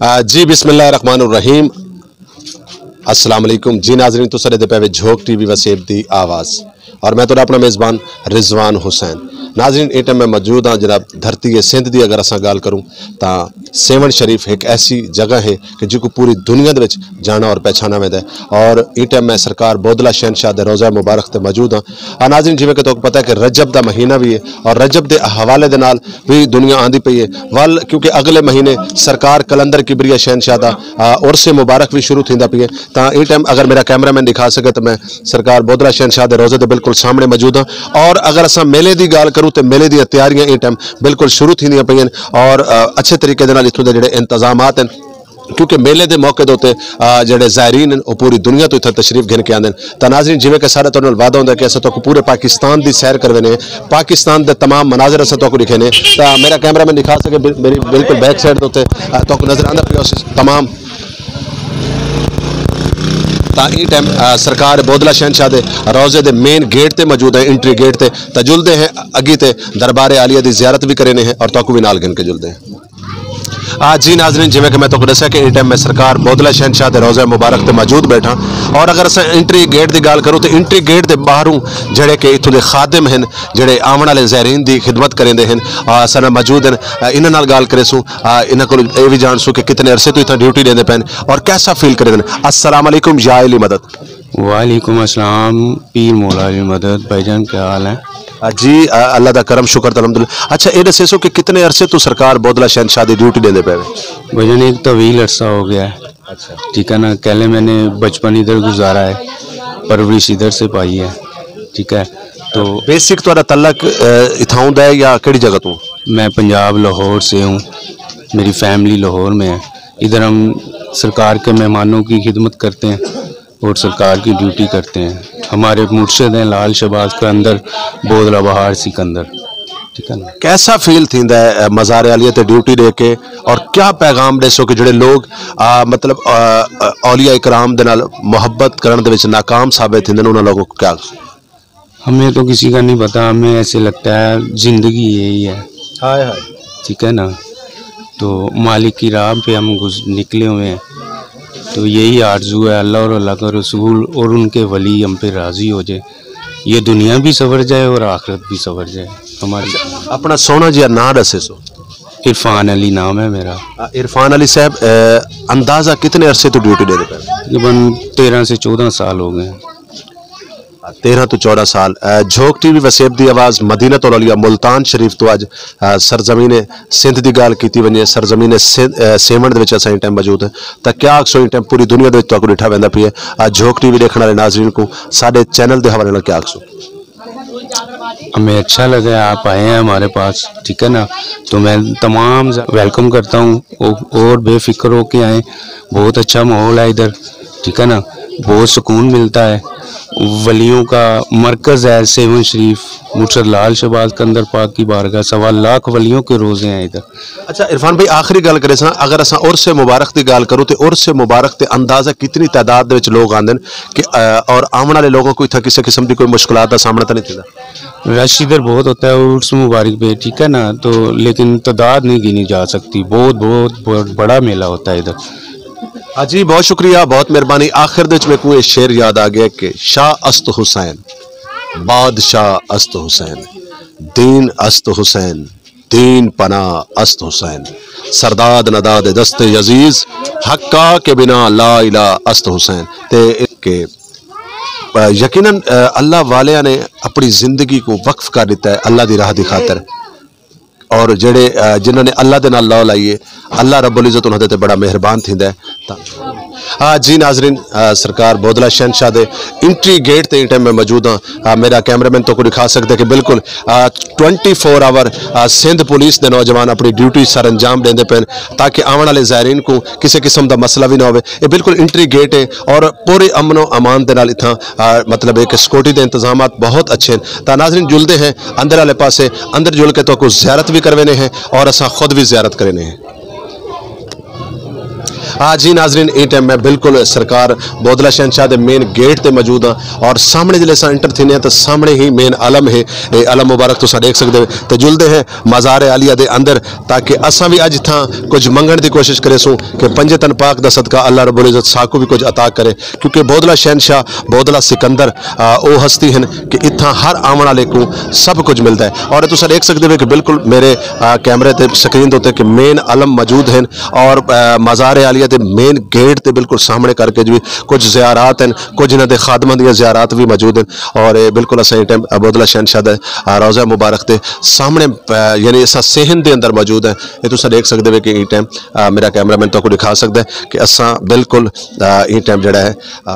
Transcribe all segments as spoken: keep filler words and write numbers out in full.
آ، جی، بسم اللہ الرحمن الرحیم۔ السلام علیکم۔ جی ناظرین، تساں ݙیہدے پئے وے جھوک ٹی وی وسیب دی آواز، اور میں تہاݙا اپݨا میزبان رضوان حسین۔ ناظرین، ایں ٹائم میں موجود ہاں جناب دھرتی سندھ دی۔ اگر اساں ڳالھ کروں تاں سیون شریف ہک ایسی جگہ ہے کہ جیکوں پوری دنیا دے وچ ڄاݨا اور پہچانا ویندا ہے، اور ایں ٹائم میں سرکار بودلا شہنشاہ دے روضہ مبارک تے موجود ہاں۔ آ ناظرین، جیویں کہ تہاکوں پتہ ہے کہ رجب دا مہینہ وی ہے، اور رجب دے حوالے دے نال وی دنیا آندی پئی ہے۔ ول کیونکہ اڳلے مہینے سرکار قلندر کبریا شہنشاہ دا، آ، عرس مبارک وی شروع تھیندا پئی ہے، تاں ایں ٹائم اگر میرا کیمرہ مین ݙکھا سڳے تاں میں سرکار بودلا شہنشاہ دے روضے دے بالکل سامݨے موجود ہاں۔ اور اگر اساں میلے دی ڳالھ کروں تے میلے دیاں تیاریاں ایں ٹائم بالکل شروع تھیندیاں پئین، اور، آ، اچھے طریقے دے نال اتھوں دے جڑے انتظامات ہیں، کیونکہ میلے دے موقع دے اُتے، آ، جڑے زائرین ہیں، وہ پوری دنیا تو اتھاں تشریف گھن کے آندے ہیں۔ تاں ناظرین، جیویں کہ سارے تہاݙے نال وعدہ ہوندا ہے کہ اساں تہاکوں پورے پاکستان دی سیر کروینے ہیں، پاکستان دے تمام مناظر اساں تہاکوں ݙکھینے ہیں۔ تاں میرا کیمرہ مین ݙکھا سڳے، بل-، میری بالکل بیک سائیڈ دے اُتے، آ، تہاکوں نظر آندا پیا ہوسی تمام۔ تاں ایں ٹائم، آ، سرکار بودلا شہنشاہ دے روضے دے مین گیٹ تے موجود ہیں، انٹری گیٹ تے۔ تاں جلدے ہیں اڳی تے دربار عالیہ دی زیارت وی کرینے ہیں اور تہاکوں وی نال گھن کے جلدے ہیں۔ آ، جی ناظرین، جیویں کہ میں تہاکوں ݙسیا کہ ایں ٹائم میں سرکار بودلا شہنشاہ دے روضہ مبارک تے موجود ٻیٹھاں، اور اگر اساں انٹری گیٹ دی ڳالھ کروں تے انٹری گیٹ دے ٻاہروں جڑے کہ اتھوں دے خادم ہیں، جڑے آوݨ والے زائرین دی خدمت کریندے ہیں، آ، ساݙے نال موجود ہیں، آ، انہاں نال ڳالھ کریسوں، آ، انہاں کولوں اے وی ڄاݨسوں کہ کتنے عرصے تو اتھاں ڈیوٹی ݙیندے پئن اور کیسا فیل کریندے ہیں۔ السلام علیکم یا علی مدد۔ وعلیکم السلام، پیر مولا علی مدد۔ بھائی جان، کیا حال ہے؟ آ، جی، آ، اللہ دا کرم شکر تے الحمدللہ۔ اچھا، اے ݙسیسو کہ کتنے عرصے تو سرکار بودلا شہنشاہ دی ڈیوٹی ݙیندے پئے وے؟ بھائی جان، ایک طویل عرصہ ہو گیا ہے۔ اچھا۔ ٹھیک ہے نا، پہلے میں نے بچپن ادھر گزارا ہے، پرورش ادھر سے پائی ہے۔ ٹھیک ہے، تو بیسک تہاݙا تعلق، آ، اتھاؤں دا ہے یا کیڑھی جگہ تو؟ میں پنجاب لاہور سے ہوں، میری فیملی لاہور میں ہے۔ ادھر ہم سرکار کے مہمانوں کی خدمت کرتے ہیں اور سرکار کی ڈیوٹی کرتے ہیں۔ ہمارے مرشد ہیں لال شہباز قلندر، بودلا بہار سکندر۔ ٹھیک ہے نا؟ کیسا فیل تھیندا ہے، آ، مزار عالیہ تے ڈیوٹی ݙے کے، اور کیا پیغام ݙیسو کہ جڑے لوگ، آ، مطلب، آ، آ، اولیاء کرام دے نال محبت کرݨ دے وچ ناکام ثابت تھیندے نے، انہاں لوگوں کو کیا؟ ہمیں تو کسی کا نہیں پتا، ہمیں ایسے لگتا ہے زندگی یہی ہے۔ ہائے ہائے۔ ٹھیک ہے نا، تو مالک کی راہ پہ ہم گز-، نکلے ہوئے ہیں، تو یہی آرزو ہے، اللہ اور اللہ کا رسول اور ان کے ولی ہم پہ راضی ہو جائے، یہ دنیا بھی سنور جائے اور آخرت بھی سنور جائے ہماری۔ اپݨا سوہݨا جیہا ناں ݙسیسو۔ عرفان علی نام ہے میرا۔ آ، عرفان علی صاحب، آ، اندازہ کتنے عرصے تو ڈیوٹی ݙیندے پئے؟ تقریباً تیرہ سے چودہ سال ہو گئے ہیں۔ تیرہ توں چوݙاں سال۔ آ، جھوک ٹی وی وسیب دی آواز مدینۃ الاولیاء ملتان شریف توں اڄ، آ، سرزمین سندھ دی ڳالھ کیتی ونڄے، سرزمین سندھ، آ، سیوݨ دے وچ اساں ایں ٹائم موجود ہیں، تاں کیا آکھسو ایں ٹائم پوری دنیا دے وچ تہاکوں ݙٹھا ویندا پیا ہے؟ آ، جھوک ٹی وی ݙیکھݨ والے ناظرین کوں ساݙے چینل دے حوالے نال کیا آکھسو؟ ہمیں اچھا لگا ہے، آپ آئے ہیں ہمارے پاس، ٹھیک ہے نا، تو میں تمام ویلکم کرتا ہوں، او-، اور بے فکر ہو کے آئیں، بہت اچھا ماحول ہے ادھر، ٹھیک ہے نا، بہت سکون ملتا ہے۔ ولیوں کا مرکز ہے سیون شریف، مرشد لال شہباز قلندر پاک کی بارگاہ، سوا لاکھ ولیوں کے روضے ہیں ادھر۔ اچھا عرفان بھائی، آخری ڳالھ کریساں، اگر اساں عرس مبارک دی ڳالھ کروں تے عرس مبارک تے اندازہ کتنی تعداد دے وچ لوگ آندے ہن کہ، آ، اور آوݨ والے لوگوں کو اتھاں کسے قسم دی کوئی مشکلات دا سامݨا تاں نہیں تھیندا؟ رش ادھر بہت ہوتا ہے، عرس مبارک پہ، ٹھیک ہے نا، تو لیکن تعداد نہیں گنی جا سکتی، بہت، بہت، بہت بڑا میلہ ہوتا ہے ادھر۔ ہاں جی، بہت شکریہ، بہت مہربانی۔ آخر دے وچ میکوں یہ شعر یاد آ گیا کہ شاہ است حسین، بادشاہ است حسین، دین است حسین، دین پناہ است حسین، سرداد نداد دست عزیز، حقا کے بنا لا الہ است حسین۔ تے کہ، آ، یقیناً، آ، اللہ والیاں نے اپنی زندگی کو وقف کر دیتا ہے اللہ دی راہ دی خاطر، اور جڑے، آ، جنہاں نے اللہ دے نال لو لائی ہے، اللہ رب العزت انہاں دے تے بڑا مہربان تھیندا ہے۔ تاں، آ، جی ناظرین، آ، سرکار بودلا شہنشاہ دے انٹری گیٹ تے ایں ٹائم میں موجود ہاں۔ آ، میرا کیمرہ مین تہاکوں ݙکھا سڳدا کہ بالکل، آ، ٹوئنٹی فور آور، آ، سندھ پولیس دے نوجوان اپݨی ڈیوٹی سر انجام ݙیندے پئن تاکہ آوݨ والے زائرین کوں کسے قسم دا مسئلہ وی نہ ہووے۔ اے بالکل انٹری گیٹ ہے اور پورے امن و امان دے نال اتھاں، آ، مطلب ہے کہ سیکورٹی دے انتظامات بہت اچھے ہیں۔ تاں ناظرین، جلدے ہیں اندر والے پاسے، اندر جل کے تہاکوں زیارت وی کروینے ہیں اور اساں خود وی زیارت کرینے ہیں۔ ہاں جی ناظرین، ایں ٹائم میں بالکل سرکار بودلا شہنشاہ دے مین گیٹ تے موجود ہاں، اور سامنے جلے اساں انٹر تھینے ہیں تو سامنے ہی مین علم ہے۔ اے علم مبارک تساں ݙیکھ سڳدے ہو۔ تے جلدے ہیں مزار عالیہ دے اندر، تاکہ اساں بھی اج تھاں کچھ منگݨ دی کوشش کریسوں کہ پنجے تن پاک دا صدقہ اللہ رب العزت ساکوں بھی کچھ عطا کرے، کیونکہ بودلا شہنشاہ، بودلا سکندر، آ، او ہستی ہن کہ اتھاں ہر آوݨ والے کوں سب کچھ ملدا ہے۔ اور تساں ݙیکھ سڳدے ہو کہ بالکل میرے، آ، کیمرے تے سکرین دے اُتے کہ مین علم موجود ہن، اور، آ، مزار عالیہ دے مین گیٹ تے بالکل سامنے کر کے جو کچھ زیارات ہیں، کچھ انہاں دے خادماں دیاں زیارات بھی موجود ہیں۔ اور اے بالکل اساں ایں ٹائم بودلا شہنشاہ دے، آ، روضہ مبارک دے سامنے، آ، یعنی اساں صحن دے اندر موجود ہیں۔ اے تساں ݙیکھ سڳدے ہو کہ ایں ٹائم، آ، میرا کیمرہ مین تہاکوں ݙکھا سڳدا ہے کہ اساں بالکل، آ، ایں ٹائم جڑا ہے، آ،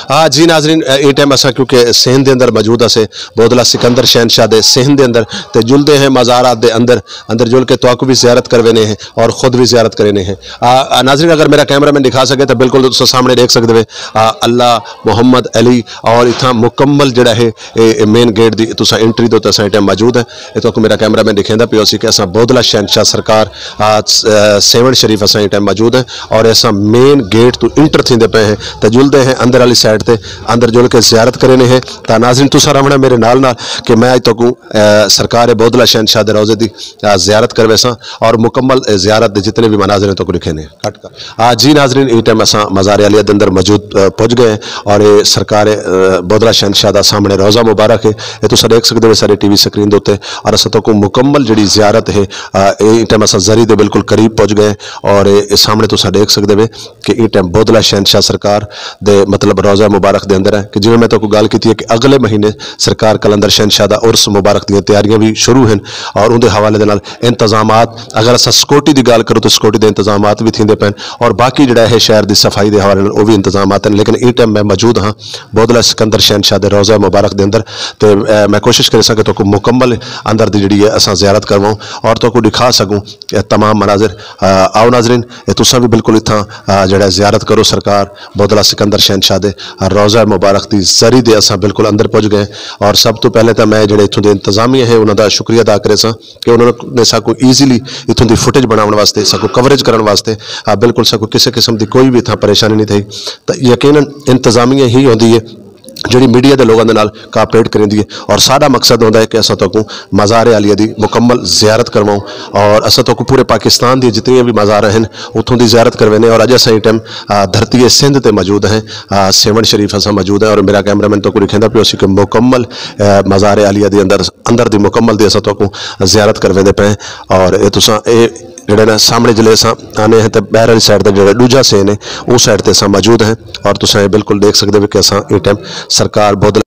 آ، جی ناظرین، آ، ایں ٹائم اساں کیونکہ صحن دے اندر موجود ہاسے، بودلا سکندر شہنشاہ دے صحن دے اندر، تے جلدے ہیں مزارات دے اندر، اندر جل کے تہاکوں بھی زیارت کروینے ہیں اور خود بھی زیارت کرینے ہیں۔ آ، آ، ناظرین، اگر میرا کیمرہ مین ݙکھا سڳے تو بالکل تساں سامنے ݙیکھ سڳدے ہو، آ، اللہ، محمد، علی، اور اتھاں مکمل جڑا ہے اے، اے مین گیٹ دی تساں انٹری دے اُتے اساں ایں ٹائم موجود ہیں۔ اے تہاکوں میرا کیمرہ مین ݙکھیندا پیا ہوسی کہ اساں بودلا شہنشاہ سرکار، آ، س-، آ، سیون شریف اساں ایں ٹائم موجود ہیں اور اساں مین گیٹ توں انٹر تھیندے پئے ہیں۔ تے جلدے ہیں اندر والی سائیڈ تے، اندر جل کے زیارت کرینے ہیں۔ تاں ناظرین، تساں رہوݨا میرے نال نال کہ میں اج تہاکوں، آ، سرکار بودلا شہنشاہ دے روضے دی، آ، زیارت کرویساں اور مکمل، آ، زیارت دے جتنے بھی مناظر ہیں تہاکوں ݙکھینے ہیں۔ کٹ کر۔ آ، جی ناظرین، ایں ٹائم اساں مزار عالیہ دے اندر موجود، آ، پہنچ گئے ہیں اور اے سرکار، آ، بودلا شہنشاہ دا سامنے روضہ مبارک ہے۔ اے تساں ݙیکھ سڳدے ہو سارے ٹی وی سکرین دے اُتے، اور اساں تہاکوں مکمل جڑی زیارت ہے، آ، اے ایں ٹائم اساں زری دے بالکل قریب پہنچ گئے ہیں اور اے، اے سامنے تساں ݙیکھ سڳدے ہو کہ ایں ٹائم بودلا شہنشاہ سرکار دے مطلب روضہ مبارک دے اندر ہے کہ جویں میں تہاکوں ڳالھ کیتی ہے کہ اڳلے مہینے سرکار قلندر شہنشاہ دا عرس مبارک دیاں تیاریاں بھی شروع ہیں اور اوندے حوالے دے نال انتظامات، اگر اساں سیکورٹی دی ڳالھ کروں تو سیکورٹی دے انتظامات بھی تھیندے پئے ہیں اور باقی جڑا ہے شہر دی صفائی دے حوالے نال او بھی انتظامات ہیں۔ لیکن ایں ٹائم میں موجود ہاں بودلا سکندر شہنشاہ دے روضہ مبارک دے اندر، تے، اے، میں کوشش کریساں کہ تہاکوں مکمل اندر دی جڑی ہے اساں زیارت کرواؤں اور تہاکوں ݙکھا سڳوں اے تمام مناظر۔ آ، آؤ ناظرین، اے تساں بھی بالکل اتھاں، آ، جڑا ہے زیارت کرو سرکار بودلا سکندر شہنشاہ دے روضہ مبارک دی زری دے اساں بالکل اندر پہنچ گئے۔ اور سب توں پہلے تاں میں جڑے اتھوں دے انتظامیہ ہے انہاں دا شکریہ ادا کریساں کہ انہاں نے ساکوں ایزیلی اتھوں دی فوٹیج بݨاوݨ واسطے، ساکوں کوریج کرݨ واسطے، آ، بالکل ساکوں کسے قسم دی کوئی بھی اتھاں پریشانی نہیں تھئی۔ تاں یقیناً انتظامیہ ہی ہوندی ہے جڑی میڈیا دے لوگاں دے نال کوآپریٹ کریندی ہے اور ساݙا مقصد ہوندا ہے کہ اساں تہاکوں مزار عالیہ دی مکمل زیارت کرواؤں اور اساں تہاکوں پورے پاکستان دی جتنیاں بھی مزار ہیں اتھوں دی زیارت کروینے۔ اور اڄ اساں ایں ٹائم، آ، دھرتی سندھ تے موجود ہیں، آ، سیون شریف اساں موجود ہیں اور میرا کیمرہ مین تہاکوں ݙکھیندا پیا ہوسی کہ مکمل، آ، مزار عالیہ دے اندر، اندر دی مکمل دی اساں تہاکوں زیارت کرویندے پئے ہیں۔ اور اے تساں اے جڑے نا سامنے جلے اساں آنے ہیں تے ٻاہر والی سائیڈ تے جڑا ݙوجھا صحن ہے، اوں سائیڈ تے اساں موجود ہیں اور تساں اے بالکل ݙیکھ سڳدے ہو کہ اساں ایں ٹائم سرکار بودلا،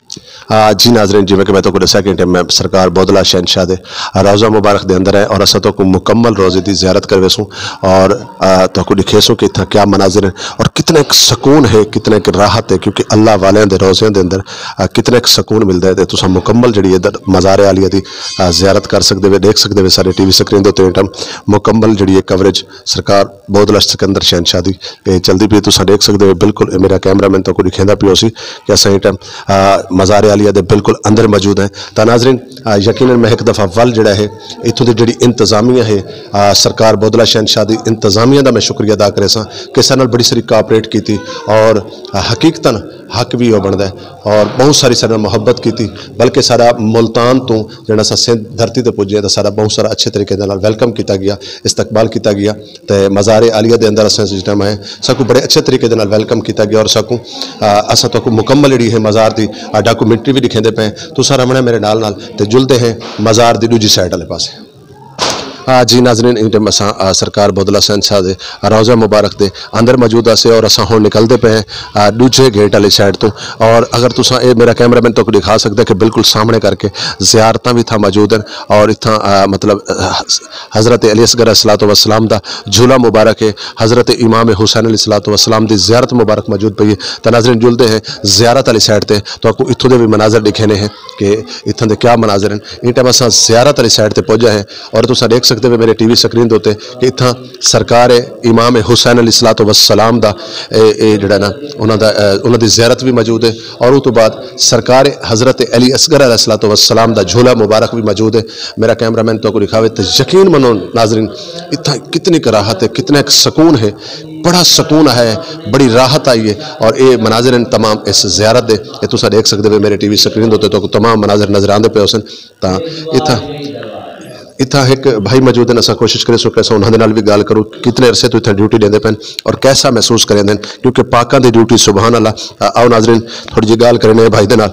آ، جی ناظرین، جویں کہ میں تہاکوں ݙسیا کہ ایں ٹائم میں سرکار بودلا شہنشاہ دے روضہ مبارک دے اندر ہے اور اساں تہاکوں مکمل روضے دی زیارت کرویسوں اور، آ، تہاکوں ݙکھیسوں کہ اتھاں کیا مناظر ہیں اور کتنا ایک سکون ہے، کتنا ایک راحت ہے، کیونکہ اللہ والیاں دے روضیاں دے اندر، آ، کتنا ایک سکون ملدا ہے۔ تے تساں مکمل جڑی ہے در-، مزار عالیہ دی، آ، زیارت کر سڳدے ہو، ݙیکھ سڳدے ہو سارے ٹی وی سکرین دے اُتے ایں ٹائم مکمل جڑی ہے کوریج سرکار بودلا سکندر شہنشاہ دی، اے چلدی پئی ہے۔ تساں ݙیکھ سڳدے ہو، بالکل اے میرا کیمرہ مین تہاکوں ݙکھیندا پیا ہوسی کہ اساں ایں ٹائم، آ، مزار عالیہ دے بالکل اندر موجود ہیں۔ تاں ناظرین، آ، یقیناً میں ہک دفعہ ول جڑا ہے اتھوں دی جڑی انتظامیہ ہے، آ، سرکار بودلا شہنشاہ دی انتظامیہ دا میں شکریہ ادا کریساں کہ ساݙے نال بڑی ساری کوآپریٹ کیتی اور، آ، حقیقتاً حق بھی او بݨدا ہے اور بہت ساری ساݙے نال محبت کیتی، بلکہ ساݙا ملتان توں جڑا اساں سندھ دھرتی تے پڄے تاں ساݙا بہت سارا اچھے طریقے دے نال ویلکم کیتا ڳیا، استقبال کیتا ڳیا۔ تے مزار عالیہ دے اندر اساں جس ٹائم آئے، ساکوں بڑے اچھے طریقے دے نال ویلکم کیتا ڳیا اور ساکوں، آ، اساں تہاکوں مکمل جڑی ہے مزار دی، آ، ڈاکومنٹری بھی ݙکھیندے پئے ہیں۔ تساں رہوݨا میرے نال نال تے جلدے ہیں مزار دی ݙوجھی سائیڈ والے پاسے۔ آ، جی ناظرین، ایں ٹائم اساں، آ، سرکار بودلا شہنشاہ دے روضہ مبارک دے اندر موجود ہاسے اور اساں ہݨ نکلدے پئے ہیں، آ، ݙوجھے گیٹ والی سائیڈ توں۔ اور اگر تساں، اے میرا کیمرہ مین تہاکوں ݙکھا سڳدا ہے کہ بالکل سامنے کر کے زیارتاں بھی اتھاں موجود ہیں اور اتھاں، آ، مطلب، آ، حضرت علی اصغر علیہ الصلوۃ والسلام دا جھولا مبارک ہے، حضرت امام حسین علیہ الصلوۃ والسلام دی زیارت مبارک موجود پئی ہے۔ تاں ناظرین، جلدے ہیں زیارت والی سائیڈ تے، تہاکوں اتھوں دے بھی مناظر ݙکھینے ہیں کہ اتھاں دے کیا مناظر ہیں۔ ایں ٹائم اساں زیارت والی سائیڈ تے پہنچا ہیں اور تساں ݙیکھ سکدے وے میرے ٹی وی سکرین دے اتے کہ اتھاں سرکار امام حسین علیہ الصلوۃ والسلام دا اے اے جڑا نا انہاں دا اے، انہاں دی زیارت بھی موجود ہے۔ اور اس تو بعد سرکار حضرت علی اصغر علیہ الصلوۃ والسلام دا جھولا مبارک بھی موجود ہے۔ میرا کیمرہ مین تو کو دکھاوے تو یقین منو ناظرین، اتھاں کتنی ک راحت ہے، کتنا ایک سکون ہے، بڑا سکون آیا ہے، بڑی راحت آئی ہے۔ اور اے مناظر ہیں تمام اس زیارت دے، اے تساں دیکھ سکدے وے میرے ٹی وی سکرین دے اتے تو تمام مناظر نظر آندے پے ہوسن۔ تاں اتھاں اتھاں ایک بھائی موجود ہیں، اساں کوشش کرے سو کہ اساں انہاں دے نال بھی گال کروں، کتنے عرصے تو اتھاں ڈیوٹی دیندے پن اور کیسا محسوس کریندے ہیں، کیونکہ پاکاں دی ڈیوٹی سبحان اللہ۔ آؤ ناظرین، تھوڑی جی گال کرنے ہیں بھائی دے نال۔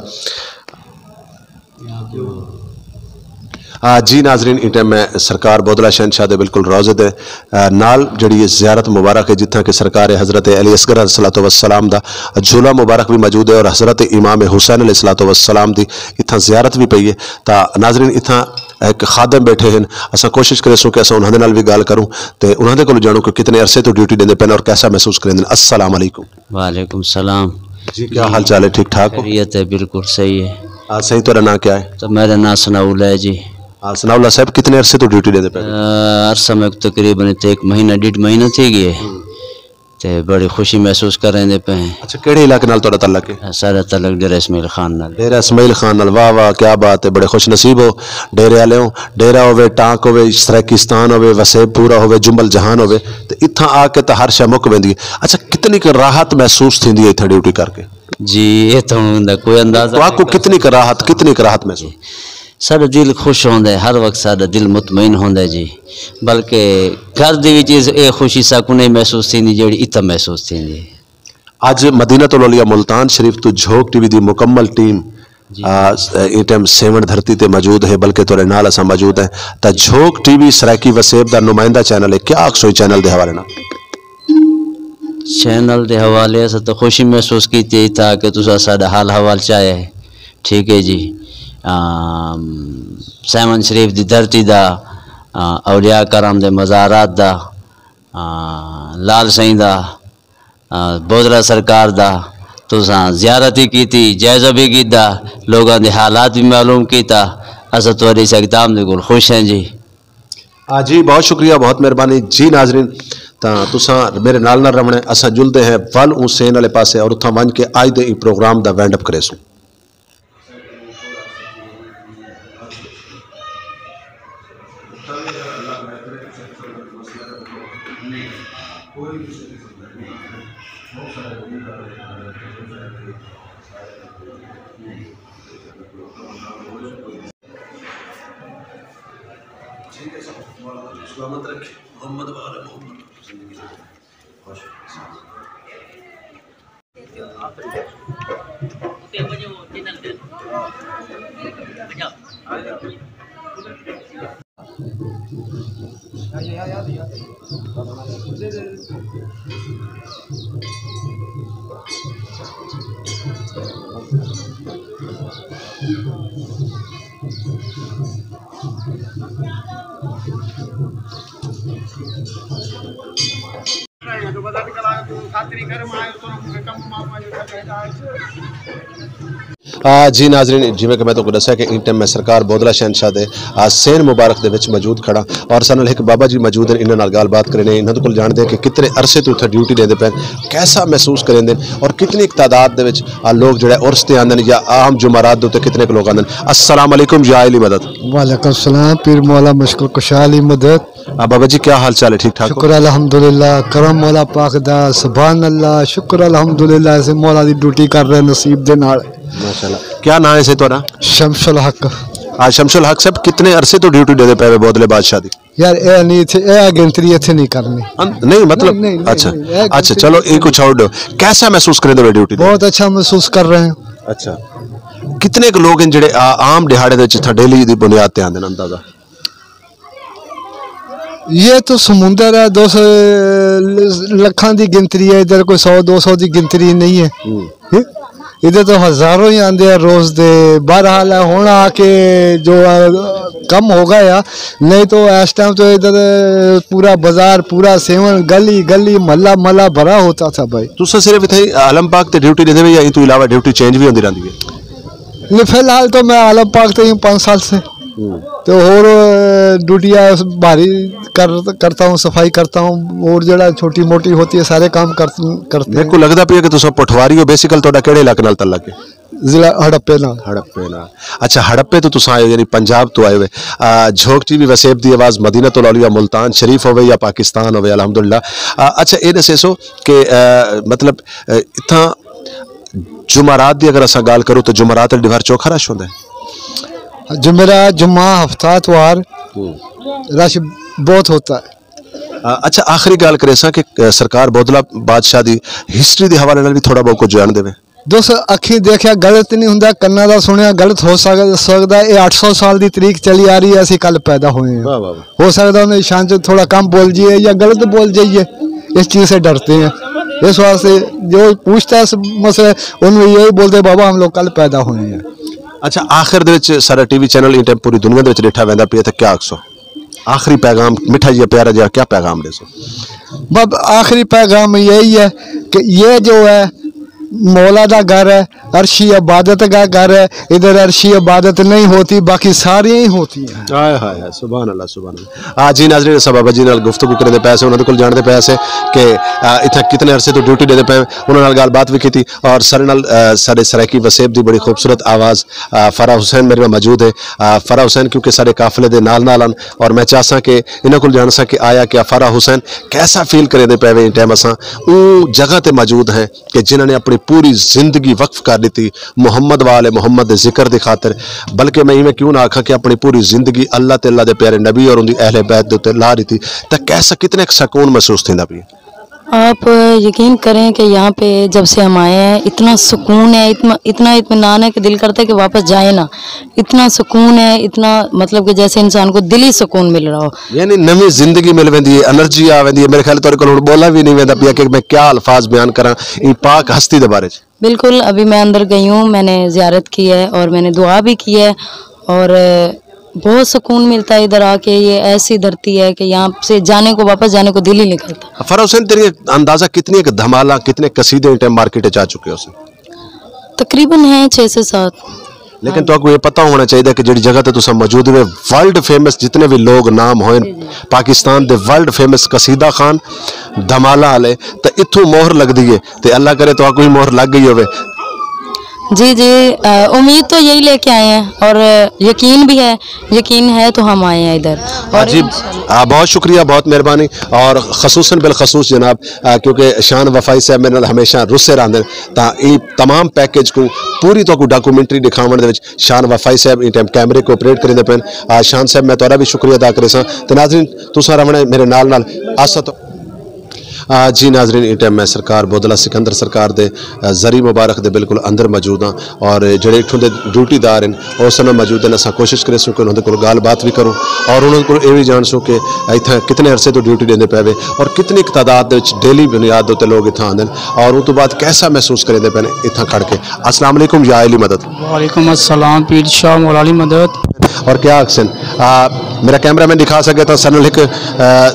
آ، جی ناظرین، ایں ٹائم میں سرکار بودلہ شہنشاہ دے بالکل روضے دے، آ، نال جڑی یہ زیارت مبارک ہے، جتھاں کہ سرکار حضرت علی اصغر علیہ الصلوۃ والسلام دا جھولا مبارک بھی موجود ہے اور حضرت امام حسین علیہ الصلوۃ والسلام دی اتھاں زیارت بھی پئی ہے۔ تا ناظرین، اتھاں ایک خادم بیٹھے ہیں، اساں کوشش کرے سو کہ اساں انہاں دے نال بھی گال کروں تے انہاں دے کولوں جانوں کہ کتنے عرصے تو ڈیوٹی دیندے پن اور کیسا محسوس کریندے ہیں۔ السلام علیکم۔ وعلیکم السلام۔ جی، کیا حال چال ہے؟ ٹھیک ٹھاک ہو؟ خیریت ہے، بالکل صحیح ہے۔ ہاں، صحیح، تہاݙا ناں کیا ہے؟ تو میرا ناں ثناء اللہ ہے جی۔ ہاں، ثناء اللہ صاحب، کتنے عرصے تو ڈیوٹی دیندے پئے ہو؟ آ، عرصہ میں تقریباً تے ایک مہینہ، ݙیڈھ مہینہ تھی ڳئے۔ تے بڑی خوشی محسوس کریندے پئے ہیں۔ اچھا، کیڑھے علاقے نال تہاݙا تعلق ہے؟ سارا تعلق ڈیرہ اسماعیل خان نال۔ ڈیرہ اسماعیل خان نال، واہ واہ، کیا بات ہے، بڑے خوش نصیب ہو۔ ڈیرے والے ہو، ڈیرہ ہووے، ٹانک ہووے، سرائیکستان ہووے، وسیب پورہ ہووے، جمبل جہان ہووے، تے اتھاں آ کے تاں ہر شے مک ویندی ہے۔ اچھا، کتنی ک راحت محسوس تھیندی ہے اتھاں ڈیوٹی کر کے؟ جی، اے تاں ہوندا کوئی اندازہ تہاکوں کتنی ک راحت، کتنی ک راحت محسوس؟ ساݙا دل خوش ہوندا ہے، ہر وقت ساݙا دل مطمئن ہوندا ہے جی، بلکہ گھر دے وچ اس، اے خوشی ساکوں نہیں محسوس تھیندی جیڑھی اتھاں محسوس تھیندی ہے۔ اڄ مدینۃ الاولیاء ملتان شریف توں جھوک ٹی وی دی مکمل ٹیم، جی۔ آ، س-، ایں ٹائم سیون دھرتی تے موجود ہے، بلکہ تہاݙے نال اساں موجود ہیں۔ تاں جھوک ٹی وی سرائیکی وسیب دا نمائندہ چینل ہے، کیا آکھسو ایں چینل دے حوالے نال؟ چینل دے حوالے اساں تاں خوشی محسوس کیتی ہے تاں کہ تساں ساݙا حال حوال چاہے ہے، ٹھیک ہے جی۔ آم، سیون شریف دی دھرتی دا، آ، اولیاء کرام دے مزارات دا، آ، لال سائیں دا، آ، بودلہ سرکار دا تساں زیارت ہی کیتی، جائزہ بھی گھدا، لوگاں دے حالات بھی معلوم کیتا۔ اساں تہاݙے اس اقدام دے کول خوش ہیں جی۔ آ جی، بہت شکریہ، بہت مہربانی جی۔ ناظرین، تاں تساں میرے نال نال رہوݨے، اساں جلدے ہیں ول اوں سین والے پاسے اور اتھاں ونڄ کے اڄ دے ایں پروگرام دا وینڈ اپ کریسوں۔ ٹھیک ہے سر، مولا تجھے سلامت رکھے، محمد و آل محمد۔ آ، جی ناظرین، جیویں کہ میں تہاکوں ݙسیا کہ ایں ٹائم میں سرکار بودلہ شہنشاہ دے، آ، سین مبارک دے وچ موجود کھڑا اور ساݙے نال ہک بابا جی موجود ہیں، انہاں نال ڳالھ بات کرینے، انہاں دے کول ڄاݨدے ہیں کہ کتنے عرصے توں اتھاں ڈیوٹی ݙیندے پئے، کیسا محسوس کریندے ہیں اور کتنی ایک تعداد دے وچ، آ، لوگ جڑے عرس تے آندے ہیں یا عام جمعرات دے اتے کتنے ک لوگ آندے ہیں۔ السلام علیکم یا علی مدد۔ وعلیکم السلام، پیر مولا مشکل کشا علی مدد۔ آ، بابا جی، کیا حال چال ہے؟ ٹھیک ٹھاک ہو؟ شکر الحمدللہ، کرم مولا پاک دا، سبحان اللہ، شکر الحمدللہ، اسے مولا دی ڈیوٹی کر رہے نصیب دے نال۔ ماشاءاللہ۔ کیا نام ہے سے تہاݙا؟ شمس الحق۔ آ، شمس الحق صاحب، کتنے عرصے تو ڈیوٹی ݙیندے پئے وے بودلے بادشاہ دی؟ یار، اے نہیں تھے، اے گنتری اتھے نہیں کرنی۔ ان-، نہیں، مطلب، نہیں، نہیں، اچھا، نہیں، نہیں، اے اچھا، گنتری چلو، اے کچھ چھوڑ دو۔ کیسا محسوس کریندے وے ڈیوٹی دے؟ بہت اچھا محسوس کر رہے ہیں۔ اچھا۔ کتنے ک لوگ ہیں جڑے آ-، عام ݙیہاڑے دے وچ اتھاں ڈیلی دی بنیاد تے آندے نے، اندازہ؟ یہ تو سمندر ہے، دو سو لکھاں دی گنتری ہے، ادھر کوئی سو دو سو دی گنتری نہیں ہے۔ ہوں۔ ادھر تو ہزاروں ہی آندے ہیں روز دے۔ بہرحال، ہن آ کے جو، آ، کم ہو گیا، نہیں تو اس ٹائم تو ادھر پورا بازار، پورا سیون، گلی گلی، محلہ محلہ بھرا ہوتا تھا بھائی۔ تساں صرف اتھے عالم پاک تے ڈیوٹی ݙیندے وے یا ایں توں علاوہ ڈیوٹی چینج وی ہوندی رہندی ہے؟ نہیں، فی الحال تو میں عالم پاک تے ہی ہوں پانچ سال سے۔ تے ہور ڈیوٹیاں بھاری کر کرتا ہوں، صفائی کرتا ہوں، اور جڑا چھوٹی موٹی ہوتی ہے سارے کام کر کرتے ہیں۔ میرے کو لگدا پیا کہ تساں پٹھواری ہو، بیسیکل تہاڈا کیڑے علاقے نال تعلق ہے؟ ضلع ہڑپے نال۔ ہڑپے نال۔ اچھا، ہڑپے تو تساں آئے ہو، یعنی پنجاب تو آئے ہوئے۔ آ، جھوک ٹی وی وسیب دی آواز، مدینہ الاولیاء ملتان شریف ہوئے یا پاکستان ہوئے، الحمدللہ۔ آ، اچھا، اے دسیسو کہ، آ، مطلب، آ، اتھاں جمعرات دی اگر اساں ڳالھ کروں تو جمعرات دے ݙیہاڑ چوکھا رش ہوندا ہے؟ جمعرات، جمعہ، ہفتہ، اتوار ہوں۔ رش بہت ہوتا ہے۔ آ، اچھا، آخری ڳالھ کریساں کہ، آ، سرکار بودلا بادشاہ دی ہسٹری دے حوالے نال وی تھوڑا بہت کجھ ڄاݨ ݙیوے۔ دوست، اکھیں دیکھیا غلط نہیں ہوندا، کناں دا سنیا غلط ہو سگ-، سکدا ہے۔ اے اٹھ سو سال دی تاریخ چلی آ رہی ہے، اسی کل پیدا ہوئے ہیں۔ واہ، واہ، واہ۔ ہو سکدا انہیں شان چ تھوڑا کم بول جیے یا غلط بول جائیے، اس چیز سے ڈرتے ہیں۔ اس واسطے جو پوچھتا ہے اس مسئلے، انہوں یہی بولتے، "بابا، ہم لوگ کل پیدا ہوئے ہیں۔" اچھا، آخر دے وچ سارا ٹی وی چینل ایں ٹائم پوری دنیا دے وچ ݙٹھا ویندا پیا، تے کیا آکھسو؟ آخری پیغام، مٹھا جیا پیارا جیا، کیا پیغام ݙیسو؟ بس آخری پیغام یہی ہے کہ یہ جو ہے مولا دا گھر ہے، عرشی عبادت کا گھر ہے، ادھر عرشی عبادت نہیں ہوتی، باقی ساری ہی ہوتی ہیں۔ ہائے، ہائے، ہائے، سبحان اللہ، سبحان اللہ۔ آ جی ناظرین، اساں بابا جی نال گفتگو کریندے پئے سے، انہاں دے کول جاݨدے پئے سے کہ، آ، اتھاں کتنے عرصے تو ڈیوٹی ݙیندے پئے، انہاں نال ڳالھ بات وی کیتی۔ اور سارے نال، آ، سارے سرائیکی وسیب دی بڑی خوبصورت آواز، آ، فرح حسین میرے نال موجود ہے۔ آ، فرح حسین کیونکہ سارے قافلے دے نال نال ہن، اور میں چاہساں کہ انہاں کول ڄاݨساں کہ آیا کیا فرح حسین کیسا فیل کریندے پئے وے۔ ایں ٹائم اساں اوں جگہ تے موجود ہیں کہ جنہاں نے اپݨی پوری زندگی وقف کر ݙتی محمد و آل محمد دے ذکر دی خاطر، بلکہ میں ایویں کیوں نہ آکھاں کہ اپݨی پوری زندگی اللہ تے اللہ دے پیارے نبی اور اوندی اہل بیت دے اُتے لا ݙتی، تاں کیسا، کتنے سکون محسوس تھیندا پیا؟ آپ یقین کریں کہ یہاں پہ جب سے ہم آئے ہیں، اتنا سکون ہے، اتنا، اتنا اطمینان ہے کہ دل کرتا ہے کہ واپس جائیں نا۔ اتنا سکون ہے، اتنا، مطلب کہ جیسے انسان کو دلی سکون مل رہا ہو۔ یعنی نویں زندگی مل ویندی ہے، انرجی آ ویندی ہے۔ میرے خیال تہاݙے کول ہݨ ٻولا وی نہیں ویندا پیا کہ میں کیا الفاظ بیان کراں ایں پاک ہستی دے بارے چ۔ بالکل، ابھی میں اندر گئی ہوں، میں نے زیارت کی ہے اور میں نے دعا بھی کی ہے، اور بہت سکون ملتا ہے ادھر آ کے۔ یہ ایسی دھرتی ہے کہ یہاں سے جانے کو، واپس جانے کو دل ہی نہیں کرتا۔ فرح حسین، تیری اندازہ کتنی ایک دھمالا، کتنے قصیدے ایں ٹائم مارکیٹ وچ آ چکے ہوسن؟ تقریباً ہیں چھ سے سات۔ لیکن تہاکوں یہ پتہ ہونا چاہیے کہ جڑی جگہ تے تساں موجود ہوئے، ورلڈ فیمس جتنے بھی لوگ نام ہوئے، جی، جی۔ پاکستان دے ورلڈ فیمس قصیدہ خوان، دھمالا والے، تے اتھوں مہر لگدی ہے، تے اللہ کرے تہاکوں ہی مہر لگ گئی ہوئے۔ جی، جی، آ، امید تو یہی لے کے آئے ہیں اور یقین بھی ہے، یقین ہے تو ہم آئے ہیں ادھر۔ اور جی، آ، بہت شکریہ، بہت مہربانی، اور خصوصاً بالخصوص جناب، آ، کیونکہ شان وفائی صاحب میرے نال ہمیشہ رسے رہندے، تاں ایں تمام پیکج کوں پوری تہاکوں ڈاکومنٹری ݙکھاوݨ دے وچ شان وفائی صاحب ایں ٹائم کیمرے کوں آپریٹ کریندے پئن۔ آ، شان صاحب، میں تہاݙا وی شکریہ ادا کریساں۔ تے ناظرین، تساں رہوݨے میرے نال نال۔ آسا تو آ، جی ناظرین، ایں ٹائم میں سرکار بودلا سکندر سرکار دے، آ، زری مبارک دے بالکل اندر موجود ہاں، اور جڑے اتھوں دے ڈیوٹی دار ہن، او اساں نال موجود ہن۔ اساں کوشش کریسوں کہ انہاں دے کول ڳالھ بات وی کروں اور انہاں کول اے وی ڄاݨسوں کہ اتھاں کتنے عرصے توں ڈیوٹی ݙیندے پئے وے اور کتنی تعداد دے وچ ڈیلی بنیاد دے اُتے لوگ اتھاں آندے ہن اور اوں توں بعد کیسا محسوس کریندے پئے نے اتھاں کھڑ کے۔ السلام علیکم، یا علی مدد۔ وعلیکم السلام، پیر شاہ مولا علی مدد۔ اور کیا آکھسن؟ آ، میرا کیمرہ مین ݙکھا سڳے تاں ساݙے نال ہک، آ،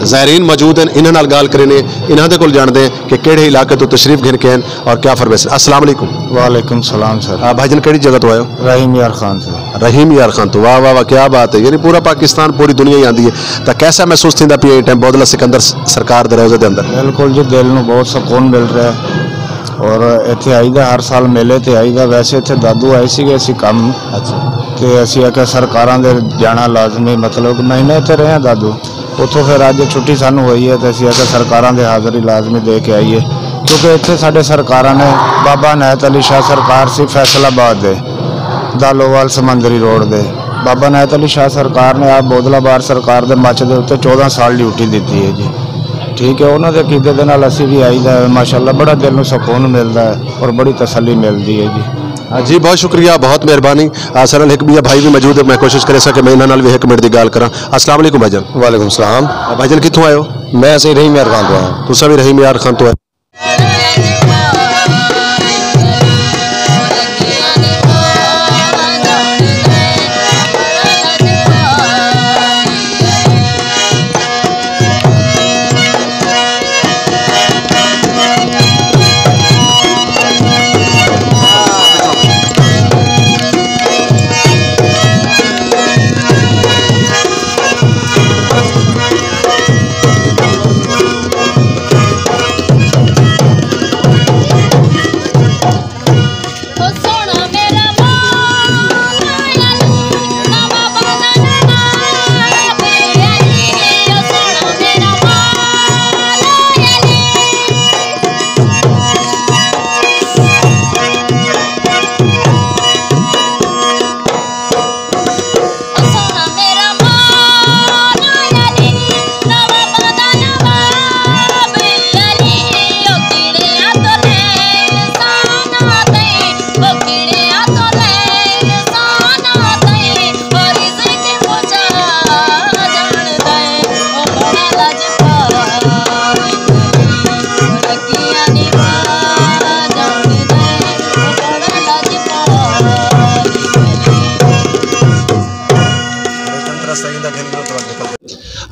زائرین موجود ہن، انہاں نال ڳالھ کرینے، انہاں دے کول ڄاݨدے ہیں کہ کیڑھے علاقے توں تشریف گھن کے ہن اور کیا فرمیسن۔ السلام علیکم۔ وعلیکم السلام سر۔ آ، بھائی جان، کیڑھی جگہ توں آئے ہو؟ رحیم یار خان سر۔ رحیم یار خان توں، واہ، واہ، واہ، کیا بات ہے۔ یعنی پورا پاکستان، پوری دنیا ہی آندی ہے۔ تاں کیسا محسوس تھیندا پیا ایں ٹائم بودلا سکندر س-، سرکار دے روضے دے اندر؟ بالکل جی، دل نوں بہت سکون مل رہا ہے۔ اور اتھے آئی دا، ہر سال میلے تے آئی دا۔ ویسے اتھے دادو آئے سی، اسی کم اچھا۔ تے اسی آکھیا سرکاراں دے جانا لازمی، مطلب کہ مہینے اتھے رہے ہیں دادو۔ اتھوں پھر اڄ چھٹی سانوں ہوئی ہے تے اسی آکھیا سرکاراں دے حاضری لازمی دے کے آئیے، کیونکہ اتھے ساڈے سرکاراں نے بابا عنایت علی شاہ سرکار سی فیصل آباد دے، دالووال سمندری روڈ دے۔ بابا عنایت علی شاہ سرکار نے آپ بودلا بار سرکار دے مچ دے اُتے چودہ سال ڈیوٹی دتی ہے جی۔ ٹھیک ہے، انہاں دے عقیدے دے نال اسی بھی آئی دا ہے، ماشاءاللہ بڑا دل نوں سکون ملدا ہے اور بڑی تسلی ملدی ہے جی۔ آ، جی، بہت شکریہ، بہت مہربانی۔ آ، ساݙے نال ہک ٻیا بھائی بھی موجود ہے، میں کوشش کریساں کہ میں انہاں نال بھی ہک منٹ دی ڳالھ کراں۔ السلام علیکم بھائی جان۔ وعلیکم السلام۔ آ، بھائی جان، کتھوں آئے ہو؟ میں سئیں رحیم یار خان توں آیا۔ تساں بھی رحیم یار خان توں آئے۔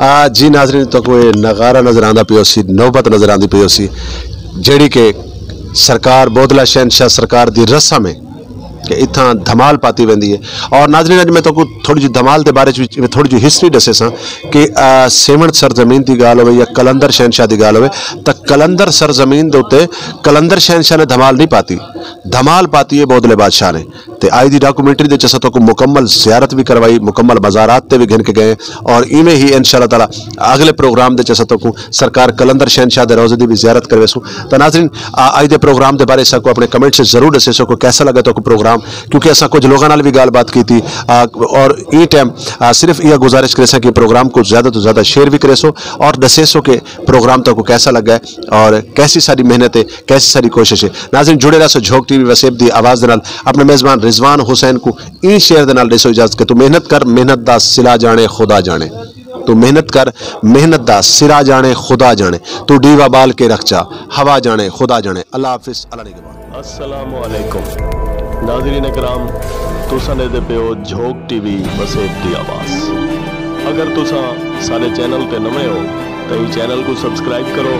آ جی ناظرین، تہاکوں اے نغارہ نظر آندا پیا ہوسی، نوبت نظر آندی پئی ہوسی، جیڑھی کہ سرکار بودلہ شہنشاہ سرکار دی رسم ہے کہ اتھاں دھمال پاتی ویندی ہے۔ اور ناظرین، اڄ میں تہاکوں تھوڑی جی دھمال دے بارے وچ میں تھوڑی جی ہسٹری ݙسیساں کہ، آ، سیوݨ سرزمین دی ڳالھ ہووے یا قلندر شہنشاہ دی ڳالھ ہووے، تاں قلندر سرزمین دے اُتے قلندر شہنشاہ نے دھمال نہیں پاتی، دھمال پاتی ہے بودلے بادشاہ نے۔ تے آئی دی ڈاکومنٹری دے چ اساں تہاکوں مکمل زیارت وی کروائی، مکمل مزارات تے وی گھن کے ڳئے، اور ایویں ہی انشاءاللہ تعالیٰ اڳلے پروگرام دے چ اساں تہاکوں سرکار قلندر شہنشاہ دے روضے دی وی زیارت کرویسوں۔ تاں ناظرین، آ، آج دے پروگرام دے بارے ساکوں اپنے کمنٹ چ ضرور ݙسیسو کہ کیسا لڳا تہاکوں پروگرام، کیونکہ اساں کچھ لوگاں نال وی ڳالھ بات کیتی، آ، اور ایں ٹائم، آ، صرف ایہا گزارش کریساں کہ پروگرام کوں زیادہ توں زیادہ شیئر وی کریسو اور ݙسیسو کہ پروگرام تہاکوں کیسا لڳا ہے اور کیسی ساݙی محنت ہے، کیسی ساݙی کوشش ہے۔ ناظرین، جڑے رہسو جھوک ٹی وی وسیب دی آواز دے نال۔ اپنے میزبان رضوان حسین کوں ایں شعر دے نال ݙیسو اجازت کہ تو محنت کر، محنت دا صلہ ڄاݨے خدا ڄاݨے۔ تو محنت کر، محنت دا صلہ ڄاݨے خدا ڄاݨے۔ تو ݙیوا ٻال کے رکھ چا، ہوا ڄاݨے خدا ڄاݨے۔ اللہ حافظ، اللہ نگہبان۔ السلام علیکم ناظرین کرام، تساں ݙیہدے پیو جھوک ٹی وی وسیب دی آواز۔ اگر تساں ساݙے چینل تے نویں ہو تاں ایں چینل کوں سبسکرائب کرو،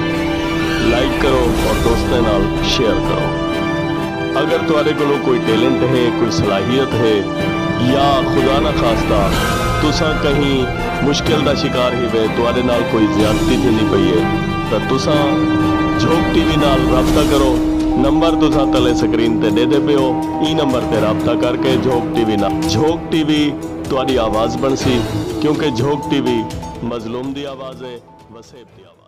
لائک کرو اور دوستاں نال شیئر کرو۔ اگر تہاݙے کولوں کوئی ٹیلنٹ ہے، کوئی صلاحیت ہے، یا خدا نہ خواستہ تساں کہیں مشکل دا شکار ہیوے، تہاݙے نال کوئی زیادتی تھیندی پئی ہے، تاں تساں جھوک ٹی وی نال رابطہ کرو۔ نمبر تساں تلے سکرین تے ݙیہدے پیو، ایں نمبر تے رابطہ کر کے جھوک ٹی وی نال، جھوک ٹی وی تہاݙی آواز بݨسی، کیونکہ جھوک ٹی وی مظلوم دی آواز ہے، وسیب دی آواز۔